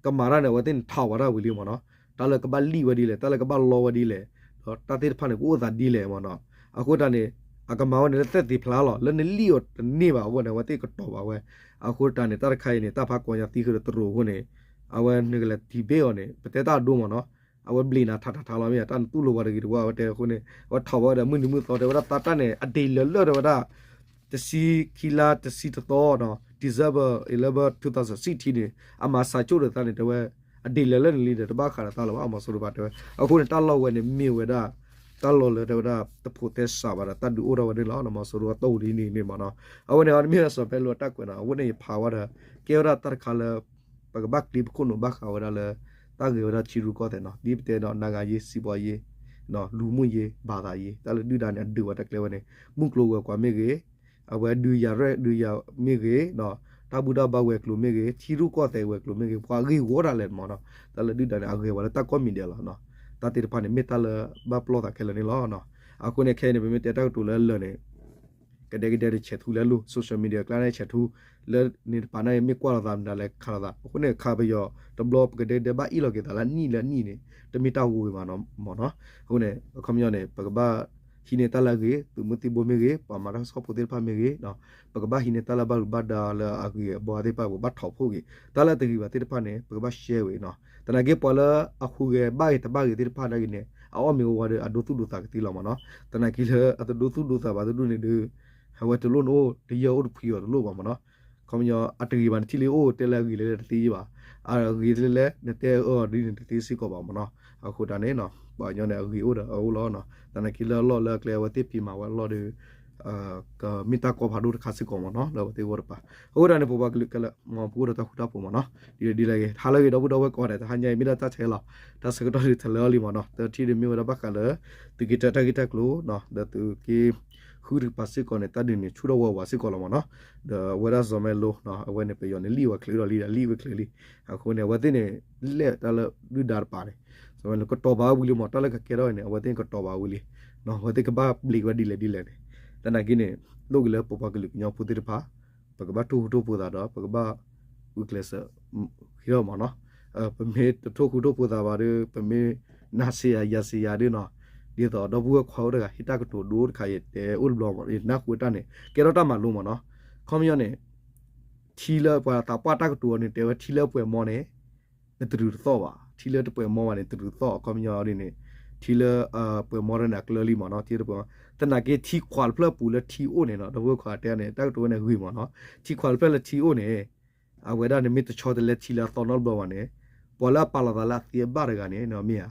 ကမၤတၢ်န့ၣ် အဝဲသ့ၣ်န့ၣ်ထးဝဲဒၣ်ဝံၤလံမ့ၢ်နီၤ, တၢ်လၢကဘၣ်လံၣ်ဝဲဒ်လဲၣ် တၢ်လၢကဘၣ်လီဝဲဒ်လဲၣ်, ဒီးတၢ်သ့ၣ်တဖၣ်န့ၣ် ကအိၣ်သးဒ်လဲၣ်မ့ၢ်နီၤ, အဃိတၢ်န့ၣ် အကမၤဝဲန့ၣ်လၢသက်သေဖျါလီၤ လၢနလံၣ်အီၤတန့ၢ်ဘၣ်အဂီၢ်န့ၣ် အဝဲသ့ၣ်ကတီၤဘၣ်ဝဲ, အဃိတၢ်န့ၣ် တၢ်တခါအံၤန့ၣ် တၢ်ဖးကီညါသံဃုာ်ဒီးတရူးအဃိန့ၣ် အဝဲနကလဲၤ debate အီၤန့ၣ် ပတဲတၢ်အဒိမ့ၢ်နီၤ, အဝဲဘျံးနၤထးထးထးလီၤမ့ၢ် တၢ်နတူၢ်လိာ်ပှၤတဂ့ၤတဝါ အဝဲတဲအဃိန့ၣ် အဝဲထးဝဲဒီးမုၢ်နံၤမုၢ်သီတဲဝဲဒၣ် တၢ်တၢ်န့ၣ် အဒ့လၢလၢၢ်တဲဝဲဒၣ် တဆံခံလါတဆံတသီနီၤ December eleven two thousand sixteen န့ၣ် အမၤစၢၤကၠိၣ်ဒီးသးန့ၣ်တဲဝဲ အဒ့လၢလၢၢ်န့ၣ်လံဒီး တဘၣ်ဃးဒီးသးလၢၤဘၣ် အမီၤစိရိၤဘၣ်တဲဝဲ, အဃိန့ၣ် တၢ်လီၢ်ဝဲန့ၣ်မ့ၢ်ဝဲဒၣ် တၢ်လီၢ်လၢတဲဝဲဒၣ် တဖိးသဲစးဘၣ်ဒီး တၢ်ဒုးအိၣ်ထီၣ်ဝဲန့ၣ်လီၤ မီၤစိရိၤအတီၢ်ပူၤလံန့ၣ်န့ၣ်မ့ၢ်နီၤ, အဝဲန့ၣ်အီၤတမ့ၢ်ဝဲစီၤဖဲလိအတၢ်ကွဲးနီၤ အဝဲန့ၣ်ယဖးဝဲဒီး ကဲဝဲဒၣ်တၢ်တခါလၢ ပကဘၣ်ကျ့ပခိၣ်နူာ်ဘၣ်ဃးဝဲဒၣ်လၢ တၢ်ဂဲၤဝဲဒၣ်ထံရူၢ်ကီၢ်သဲးနီၤ ဒ်ပတဲဒီး နၤဂၤယ့ စံးပီယ့ လူမှုရေး ဘာသာရေး တၢ်လၢဒုၣ်ဒါန့ၣ် အဒုးဝဲတၢ်ကျဲဝဲန့ၣ် မုၢ်ကျိၤဝဲၤကွာ်မ့ၢ်ဂ့ၤ, အဝဲဒုးယၤရဲၣ်ဒုးယၤမ့ၢ်ဂ့ၤ, တၢ်ဘူၣ်တၢ်ဘါဝဲၤကျိၤမ့ၢ်ဂ့ၤ, ထံရူၢ်ကီၢ်သဲးဝဲၤကျိၤမ့ၢ်ဂ့ၤ, ပှၤဂ့ၢ်ဝီတၢ်လဲၣ်မ့ၢ်နီၤ, တၢ်လၢဒုၣ်ဒါန့ၣ် အဂဲၤဝဲလၢတၢ်ကိးမံၤဒဲးလီၤ. တၢ်သ့ၣ်တဖၣ်န့ၣ် မ့ၢ်တၢ်လၢဘၣ်ပလီၢ်သးခဲလၢာ်န့ၣ်လီၤ. အဃိန့ၣ် ခဲအံၤန့ၣ် ပမ့ၢ်တဲတၢ်ကတိၤလၢအလၢာ်န့ၣ် ကဒဲကဒဲတဆဲးထူလၢလိၤ social media ကျါန့ၣ်ဆဲးထူ လၢန့ၣ်တပၤန့ၣ် မ့ၢ်ကွၢ်လိာ်သးမတၤလဲၣ်ခးလိာ်သး အဃိန့ၣ် ခးပယီၤတဘျီ ပကဒဲကဒဲဘၣ်အ့ၣ်လိာ်က့ၤသးလၢအနံၣ်လၢအနံၣ်န့ၣ် တမ့ၢ်တၢ်ဂ့ၤဘၣ်မ့ၢ်နီၤ. အဃိန့ၣ် အခီပညီန့ၣ် ပကဘၣ်ဟံးန့ၢ်တၢ်လၢအဂ့ၤ သုးမုၢ်သံၣ်ဘိမ့ၢ်ဂ့ၤ ပှၤမၤတၢ်ကစီၣ်ဖိသ့ၣ်တဖၣ်မ့ၢ်ဂ့ၤ ပကဘၣ်ဟံးန့ၢ်တၢ်လၢဘၣ်ဘျုးဘၣ်ဒါလၢအဂ့ၤအဘီသ့ၣ်တဖၣ် ပကဘၣ်ထိးဖှိၣ်က့ၤ တၢ်လၢအတဂ့ၤဘၣ်သ့ၣ်တဖၣ်န့ၣ် ပကဘၣ် share ဝဲနီၤ. သနာ်က့ပှၤလၢအဟူးဂဲၤဘၣ်ဂ့ၤတဘၣ်ဂ့ၤသ့ၣ်တဖၣ်နာ်က့န့ၣ် အအီၣ်မ့ၤအီဝါဒီး အဒိသူၣ်ဒိသးကသ့လီၤမ့ၢ်နီၤ. သနာ်က့လၢအတဒိသူၣ်ဒိသးဘၣ်တဒူၣ်န့ၣ်ဒီး အဝဲတလိၣ်နအိၣ် တယၢၢ်အိၣ်တဖှံအီၤတလိၣ်ဘၣ်မ့ၢ်နီၤ. ခီပညီ အတဂ့ၤဘၣ်နထံၣ်လၢအိၣ်တဲလၢအဂ့ၤလၢတသ့ဘၣ်. အဂ့ၤလၢလဲၣ် နတဲအၢအီၤဒ်န့ၣ်တသ့စ့ၢ်ကီးဘၣ်မ့ၢ်နီၤ. အဃိတၢ်န့ၣ် ပှၤကညီန့ၣ် အဂ့ၤအိၣ်ဒီးအအိၣ်လီၤ. သနာ်က့လၢအလီၢ်လၢအကျဲအဝဲသ့ၣ်ဖံးမၤဝဲအလီၢ်ဒီး ကမ့ၢ်တၢ်ကီဖးဒိၣ်တခါစ့ၢ်ကီးမ့ၢ်နီၤ လၢအဝဲသ့ၣ်အဂီၢ်တပၤ. အဃိတၢ်န့ၣ် ပပှၤကလုာ်ခဲလၢာ် မ်ပကအိၣ်ဒီးတၢ်ဃူတၢ်ဖိးမ့ၢ်နီၤ. ဒ်လဲၣ်ဒ်လဲၣ်ဂ့ၤ ဟါလၢအဂ့ၤ ဒီပုၢ်ဒီဝဲၢ်ကိးဂၤဒဲး တဟါညါအံၤမ့ၢ်ဒၣ်တၢ်ဆဲးလီၤ. တၢ်ဆၢကတီၢ်ဒုးတလၢအီၤလံမ့ၢ်နီၤ. တထံၣ်ဒုးမ့ၢ်ဝဲဒၣ်ဘၣ်ဃးလၢ သုးက့တၢတၢ်ဂ့ၢ်တၢ်ကျိၤ ဒီးသုးက့ဃုတကပၤစ့ၢ်ကီးန့ၣ် တၢ်ဒုးန့ၣ်ဆူၣ်ထီၣ်ဝဲဝးစ့ၢ်ကီးလီၤမ့ၢ်နီၤ. ဒီးအဝဲဒၣ်စီၤမဲလိ အဝဲန့ၣ် ပယီၤန့ၣ်လံၣ်ဝဲချုးဒီးလံဒီးလံၣ်ဝဲချုးလံ. အဃိန့ၣ် အဝဲသ့ၣ်န့ၣ် လဲၣ်တၢ်လၢဒုၣ်ဒါတပၤန့ၣ် စီၤမဲလိကတီၤပာ်ဝံၤလံမ့ၢ် တၢ်လၢကကဲထီၣ်အံၤန့ၣ် အဝဲသ့ၣ်န့ၣ်ကတီၤပာ်ဝံၤလံ. အဝဲသ့ၣ်ကဘၣ်ဘျံးဝဲဒ်လဲၣ်ဒ်လဲၣ်န့ၣ် သနာ်က့န့ၣ် လိၣ်က့ၤလၢပပှၤကလုာ်ကညီဖိသ့ၣ်တဖၣ် ပကဘၣ်ထိၣ်ဃူထိၣ်ဖိးသးဒီး ပကဘၣ်ဂုာ်ကျဲးစၢး ဟံးထီၣ်မ့ၢ်နီၤ. ပမ့ၢ်တထိၣ်ဃူထိၣ်ဖိးသးဘၣ်ဒီး ပမ့ၢ်နၤစ့ယၤ ယၤစ့ယၤဒီးနီၤ, ဒ်သိးဒီပုၢ်ဝဲၢ်ခွါအိၣ်တဂၤ ဟ့ၣ်တၢ်ကတိၤဒိတခါ ယတဲအိၣ်တဘျီမ့ၢ် ယနၢ်ဟူဝဲတၢ်န့ၣ် ကဲထီၣ်တၢ်မၤလိမ့ၢ်နီၤ. ခီပညီန့ၣ် ထံလၢပှၤသးပှၢ်တၢ်ကတိၤအီၤန့ၣ် တဲဝဲထံလၢအပှဲၤမီန့ၣ် နတတုၤတသီၣ်ဘၣ်, ထံလၢတပှဲၤမီဘၣ်န့ၣ် တတုၤတသီၣ်. ခီပညီဒ်န့ၣ် ထံလၢပှဲၤမီတၢ်န့ၣ် အကျၢၤလံမ့ၢ်နီၤ, ထံလၢပှဲၤမီ. သနာ်က့ထံခွးတဖျၢၣ်အပူၤလၢထံအိၣ်န့ၣ်နီၤ, ဒီပုၢ်ဝဲၢ်ခွါတဲန့ၣ် တၢ်ကတိၤဝဲန့ၣ်ဂ့ၤမ့ၢ်နီၤ. ထံခွးတဖျၢၣ်လၢထံအိၣ်န့ၣ် အဝဲဒၣ်န့ၣ်မ့ၢ်တဆီတလဲထံလၢအသီနီတဘျီဘၣ်န့ၣ် ပှၤလၢအပာ်လီၤသးလၢအသ့အဘၣ်တဂၤန့ၣ် မ့ၢ်ဧါ,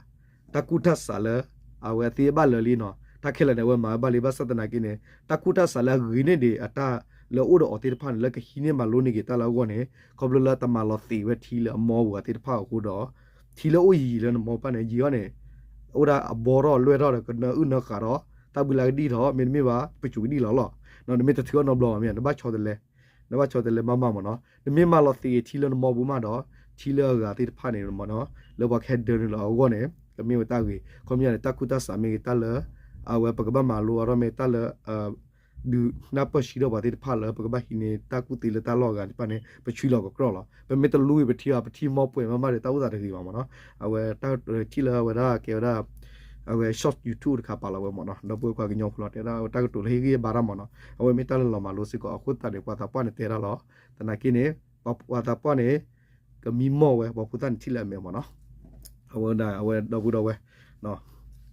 တၢ်ကူၣ်တၢ်ဆးလၢ အဝဲအသ့အဘၣ်လၢာ်လံနီၤ, တၢ်ခဲလၢာ်န့ၣ် အဝဲမၤဝဲဘၣ်လံ. ဘၣ်ဆၣ်သနာ်က့န့ၣ် တၢ်ကူၣ်တၢ်ဆးလၢအဂ့ၤန့ၢ်ဒံးအတၢ်လၢအအိၣ်ဒီးအီၤသ့ၣ်တဖၣ်န့ၣ် လၢကဟံးန့ၢ်မၤလိန့ၢ်က့ၤတၢ်လၢအဂီၢ်န့ၣ် ခီဖျိလၢတမၤလီၤသ့ဝဲထံလၢအမီပူၤသ့ၣ်တဖၣ်အဃိဒီး ထံလၢအိၣ်ယံာ်ယံာ်လၢနမီပူၤန့ၣ် ယံာ်အီၤန့ၣ် အိၣ်ဒၣ်အဘီထီၣ်လွဲၢ်ထီၣ်ဒီး ကနၢအုၣ်နၢဃးဒီး တၢ်ဘုလၢကဒံၣ်ထီၣ် မ့တမ့ၢ်ဘၣ် ပစိၤကဒံၣ်လီၤလီၤ. နမ့ၢ်တထုးအီၤနီတဘျီဘၣ်မ့ၢ် နဘၣ်ဆီတလဲ နဘၣ်ဆီတလဲမးမးမ့ၢ်နီၤ. နမ့ၢ်မၤလီၤသ့ဂ့ၤထံလၢနမီပူၤမးဒီး ထံလၢအဂၤသ့ၣ်တဖၣ်န့ၣ်မ့ၢ်နီၤ လၢပှၤကဟဲဒၢနုာ်လီၤအဂီၢ်န့ၣ် ကမ့ၢ်ဝဲတၢ်ဂ့ၤ. ခီပညီန့ၣ် တၢ်ကူၣ်တၢ်ဆးမ့ၢ်ဂ့ၤ တၢ်လၢ အဝဲပကဘၣ်မၤလိအါထီၣ်မ့ၢ်တၢ်လၢ ဒုးနၢ်ပၢၢ်ဆှံထီၣ်ပှၤသ့ၣ်တဖၣ်လၢ ပကဘၣ်ဟံးန့ၢ်တၢ်ကူၣ်သ့လၢတၢ်လီၢ်အဂၤသ့ၣ်တဖၣ်န့ၣ် ပဆှံလီၤကကြီၢ်လီၤ. ပမ့ၢ်တလူဝံၤပထံအီၤ ပထံမီပှဲၤမးမးဒီး တၢ်အိၣ်သးတဂ့ၤဘၣ်မ့ၢ်နီၤ. အဝဲတၢ်ထံၣ်လၢအဝဲဒၣ်ကဲဝဲဒၣ် အဝဲ short YouTube တခါပာ်လီၤဝဲမ့ၢ်နီၤ ဒီပုၢ်ဝဲၢ်ခွါကညီဖိလီၤ တဲဒၣ်တၢ်ကတိၤလၢဟ့ၣ်ဂံၢ်ဘါတၢ်မ့ၢ်နီၤ အဝဲမ့ၢ်တၢ်လၢလီၤမၤလိစ့ၢ်ကီး အဃိသတးန့ၣ် ပှၤသးပှၢ်န့ၣ်တဲတၢ်လီၤ. သနာ်က့န့ၣ် ပှၤသးပှၢ်န့ၣ် ကမံမီၢ်ဝဲ ပှၤဖိသၣ်န့ၣ်ထံၣ်လၢအမဲာ်မ့ၢ်နီၤ အဝဲဒၣ် အဝဲဒီပုၢ်ဒီဝဲၢ်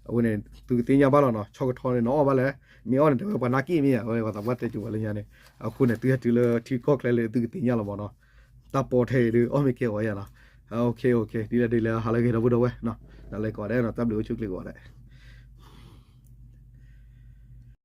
အဝဲန့ၣ် သုကသ့ၣ်ညါဘၣ်လီၤနီၤ ဆီကထီန့ၣ် နအီၣ်ဘၣ်လဲၣ် မ့ၢ်အီၣ်န့ၣ် တဲဝဲပှၤနၢ်က့ၣ်မ့ၢ်ဧါ အဝဲပှၤသးပှၢ်တဲကၠိၤဝဲလၢညါန့ၣ် အဃိန့ၣ် သုဟဲတုၤလၢထံကီၢ်ချၢလၢသုကသ့ၣ်ညါလီၤမ့ၢ်နီၤ တၢ်ပီထဲအံၤဒီး အီၣ်မ့ၢ်ကဲအီၤယါနီၤ ဒ်လဲၣ်ဒ်လဲၣ် ဟါလၢအဂ့ၤ ဒီပုၢ်ဒီဝဲၢ် တၢ်လၢကိးဂၤဒဲးနီၤ တၢ်ဘျုးအိၣ်ဆူၣ်ချ့ကိးဂၤဒဲး